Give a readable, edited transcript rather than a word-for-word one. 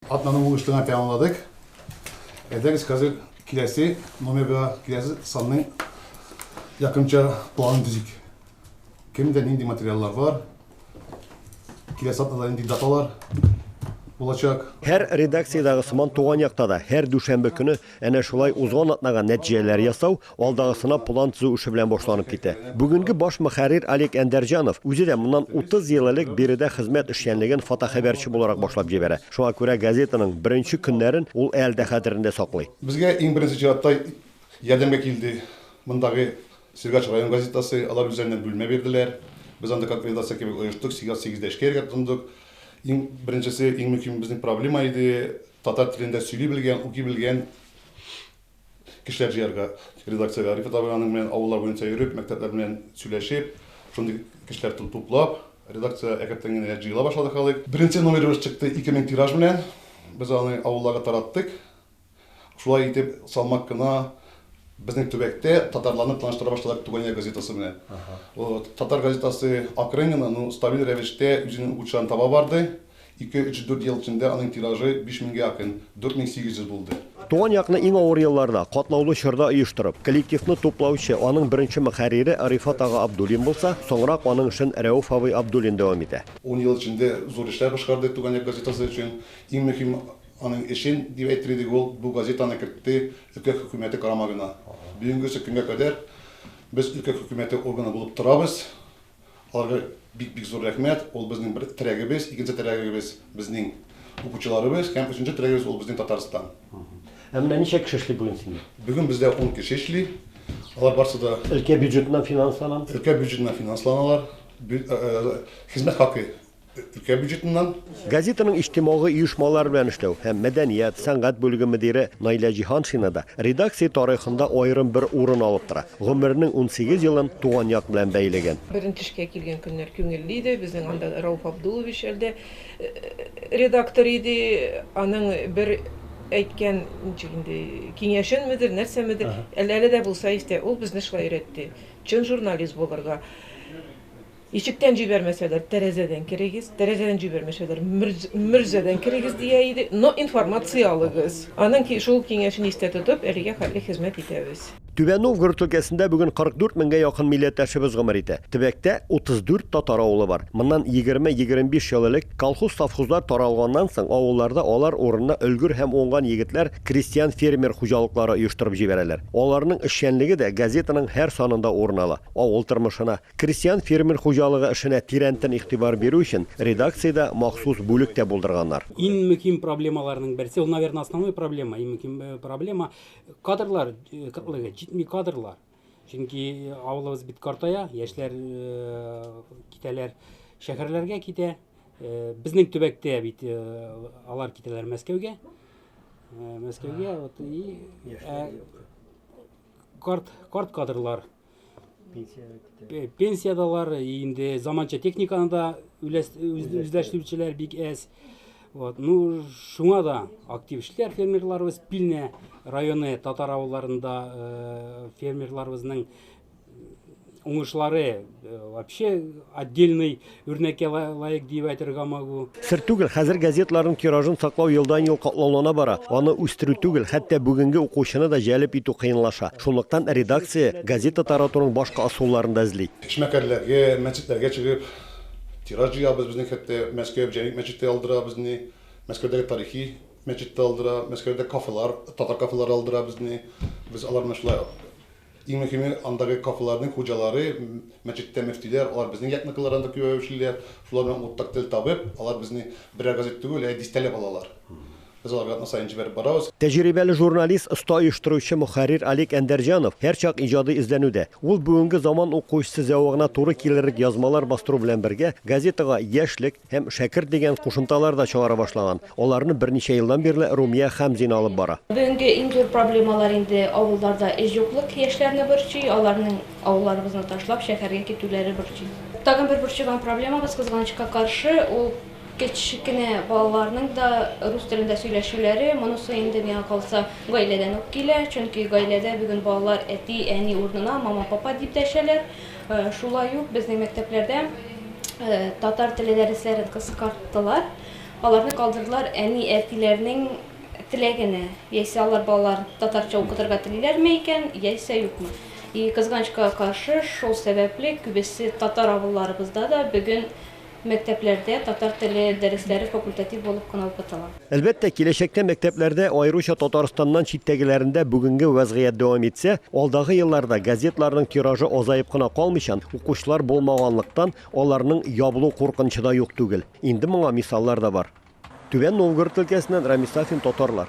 Атнаның уңышлы гына тәмамладык. Әйдәгез, хәзер киләсе номерга, киләсе санның якынча планын төзик. Кемдә нинди материаллар бар, киләсе атнада нинди даталар булачак. Һәр редакциядәге сыман Туган якта да һәр дүшәмбе көне әнә шулай узган атнага нәтиҗәләр ясау, алдагысына план төзү эше белән башланып китә. Бүгенге баш мөхәррир Олег Әндәрҗанов үзе дә моннан 30 ел элек биредә хезмәт эшчәнлеген фотохәбәрче буларак башлап җибәрә. Шуңа күрә газетаның беренче көннәрен ул әле дә хәтерендә саклый. Безгә иң беренче чиратта ярдәмгә килде мондагы Сергач район газетасы, алар үзләренә бүлмә бирделәр. Без анда как редакция кебек оештык, сәгать сигездә эшкә йөрергә тотындык. Иң беренчесе, иң мөһим безнең проблема иде, татар телендә сөйли белгән, укый белгән кешеләр җыярга редакциягә. Рифат абый аның белән авыллар буенча йөреп, мәктәпләр белән сөйләшеп, шундый кешеләр туплап, редакция әкрәттән генә җыела башлады халык. Беренче номерыбыз чыкты 2000 тираж белән. Без аны авылларга тараттык. Шулай итеп, салмак кына безнең төбәктә татарларны таныштыра башладык Туган як газетасы белән. Вот, татар газетасы акрын гына, но стабиль рәвештә үзенең укучыларын таба барды. 2, 3, 4 ел эчендә аның тиражы 5000 гә якын, 4800 булды. Туган якны иң авыр елларда, катлаулы чорда оештырып, коллективны туплаучы, аның беренче мөхәррире Рифат ага Абдуллин булса, соңрак аның эшен Рәүф абый Абдуллин дәвам итә. Ун ел эчендә зур эшләр башкарды Туган як газетасы өчен. Иң мөһим аның эшен, дип әйтер идек, ул бу газетаны кертте өлкә хөкүмәте карамагына. Бүгенгесе көнгә кадәр без өлкә хөкүмәте органы булып торабыз. Аларга бик-бик зур рәхмәт. Ул безнең бер терәгебез, икенче терәгебез безнең укучыларыбыз һәм өченче терәгебез ул безнең Татарстан. Ә менә ничә кеше эшли бүген синдә? Бүген бездә 10 кеше эшли. Алар барсы да Өлкә бюджетыннан финанслана. Өлкә бюджетыннан финансланалар. Хезмәт хакы Өлкә бюджетыннан. Газетаның иҗтимагый оешмалар белән эшләү һәм мәдәният, сәнгать бүлеге мөдире Наилә Җиһаншина да редакция тарихында аерым бер урын алып тора. Гомеренең 18 елын туган як белән бәйләгән. Беренче эшкә килгән көннәр күңелле иде. Безнең анда Рәүф Абдуллович әле дә редактор иде. Аның бер әйткән, ничек инде, киңәшенмедер, нәрсәмедер, әле әле дә булса истә, ул безне шулай өйрәтте. Чын журналист булырга. Ишектән җибәрмәсәләр, тәрәзәдән керегез, тәрәзәдән җибәрмәсәләр, мөрзәдән керегез, дия иде. Но информация алыгыз. Аның шул киңәшен истә тотып, әлегә хәтле хезмәт итәбез. Түбән Новгород өлкәсендә бүген 44 меңгә якын милләттәшебез гомер итә. Төбәктә 34 татар авылы бар. Моннан 20-25 ел элек колхоз-совхозлар таралганнан соң авылларда алар урынына өлгер һәм уңган егетләр крестьян-фермер хуҗалыклары оештырып җибәрәләр. Аларның эшчәнлеге дә газетаның һәр санында урын ала. Авыл тормышына, Крестьян-фермер хуҗалыгы эшенә тирәнтен игътибар бирү өчен редакциядә махсус бүлек тә булдырганнар. Иң мөһим проблемаларның берсе, ул, наверное, основной проблема, иң мөһим э, проблема кадрлар э, кытлыгы, җитми кадрлар. Чөнки авылыбыз бит картая, яшьләр э, китәләр, шәһәрләргә китә. Безнең төбәктә бит алар китәләр Мәскәүгә. Мәскәүгә вот и карт карт кадрлар Пенсиядалар, инде заманча техниканы да үзләштерүчеләр бик әз. Вот. Ну, шуңа да актив эшләр фермерларыбыз Пилнә районы татар авылларында э, фермерларыбызның уңышлары э, вообще отдельный үрнәккә лаек дип әйтергә могу. Сер түгел, хәзер газеталарның тиражын саклау елдан-ел катлаулана бара. Аны үстерү түгел, хәтта бүгенге укучыны да җәлеп итү кыенлаша. Шунлыктан редакция газета таратуның башка ысулларын да эзли. Эшмәкәрләргә, мәчетләргә чыгып, тираж җыябыз. Безнең хәтта Мәскәү Җәмигъ мәчете алдыра безне. Мәскәүдәге тарихи мәчет тә алдыра. Мәскәүдә кафелар, татар кафелары алдыра безне. Без алар белән шулай Иң мөһиме, андагы кафеларның хуҗалары, мәчеттә мөфтиләр, алар безнең якныкылар анда күбәеп эшлиләр. Шулар белән уртак тел табып, алар безне берәр газет түгел, ә дистәләп алалар. Без аларга атна саен җибәреп барабыз. Тәҗрибәле журналист, оста оештыручы, мөхәррир Олег Әндәрҗанов һәрчак иҗади эзләнүдә. Ул бүгенге заман укучысы зәвыгына туры килерлек язмалар бастыру белән бергә, газетага Яшьлек, Һәм Шәкерт дигән кушымталар да чыгара башлаган. Аларны берничә елдан бирле Румия Хәмзина алып бара. Бүгенге иң зур проблемалар инде авылларда эш юклык яшьләрне борчый, аларның авылларыбызны ташлап шәһәргә китүләре борчый. Тагын бер борчыган проблемабыз, кызганычка каршы, ул кечкенә балаларның да рус телендә сөйләшүләре. Монысы инде, миңа калса, гаиләдән үк килә, чөнки гаиләдә бүген балалар әти, әни урынына мама, папа дип дәшәләр. Шулай ук безнең мәктәпләрдә татар теле дәресләрен кыскарттылар. Аларны калдырдылар әни-әтиләрнең теләгенә, яисә алар балаларын татарча укытырга телиләрме икән, яисә юкмы. И кызганычка каршы, шул сәбәпле күбесе татар авылларыбызда да бүген мәктәпләрдә татар теле дәресләре факультатив булып кына укытыла. Әлбәттә, киләчәктә мәктәпләрдә, аеруча Татарстаннан читтәгеләрендә бүгенге вәзгыять дәвам итсә, алдагы елларда газетларның тиражы азаеп кына калмыйчан, укучылар булмаганлыктан, аларның ябылу куркынычы да юк түгел. Инде моңа мисаллар да бар. Түбән Новгород өлкәсеннән Рамис Сафин, Татарлар.